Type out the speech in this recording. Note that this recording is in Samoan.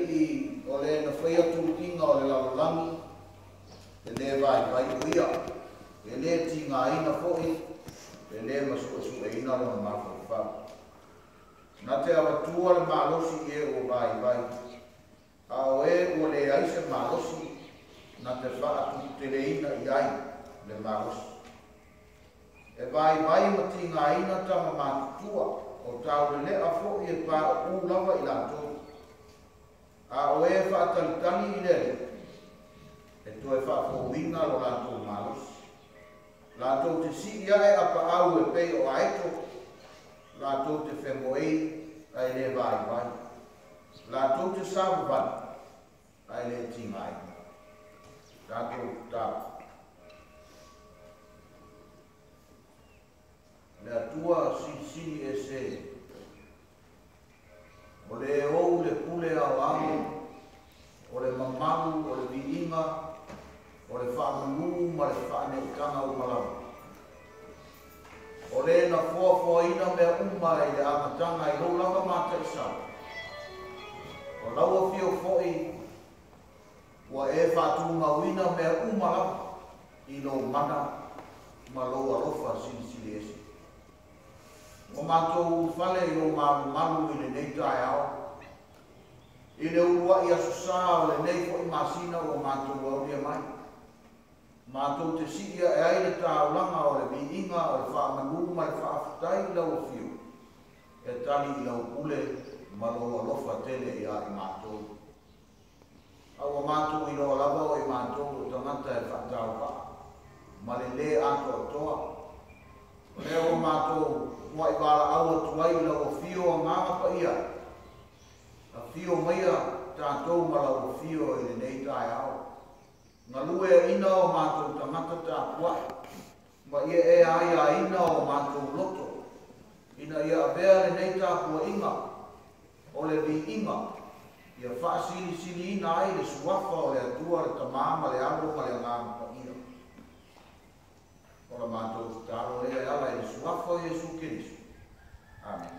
Alii o le na faia tuluiga o le lalolagi, e lē vaivai o ia, e lē tigaina foi, e lē masuesueina lona mafaufau. Na te avatua le malosi i e ua vaivai, a o e ua leai se malosi, na te faatuteleina i ai le malosi. E vaivai ma tigaina tama matutua, o taulele'a foi e pao'ū lava i latou. A o e faatalitali i le Alii, e toe faafouina lo latou malosi. Latou te sii ae apaau e pei o aeto, latou te femoei ae lē vaivai. Latou te savavali ae lē tigaina. Tatou tatalo. Le Atua Silisili Ese, o le ou le pule aoao, o le mamalu, o le viiga, o le faamalū ma le faaneetaga uma lava. O le na foafoaina mea uma i le amataga i lou lava mataisau. O lau afio foi ua e faatumauina mea uma lava i lou mana ma lou alofa silisili ese. Ua matou ulufale i lou malumalu i lenei taeao, i le uluai aso sā o lenei foi masina ua matou aulia mai. Matou te sii ae ai le taulaga o le viiga o le faamanū ma le faafetai i lau afio, e tali i lau pule ma lou alofa tele ia i matou. A ua matou iloa lava o i matou o tagata e faatauvaa ma le lē atoatoa. O lea ua matou muai valaau atu ai i lau afio Agaga Paia, afio maia tatou ma lau afio i lenei taeao. Galueaina o matou tagata tapuai, ma ia e aiaina o matou loto, ina ia avea lenei tapuaiga o le viiga, ia faasilisiliina ai le suafa o le Atua le Tamā ma le Alo ma le Agaga Paia. O la matou tatalo lea e ala i le suafa o Iesu Keriso. Amene.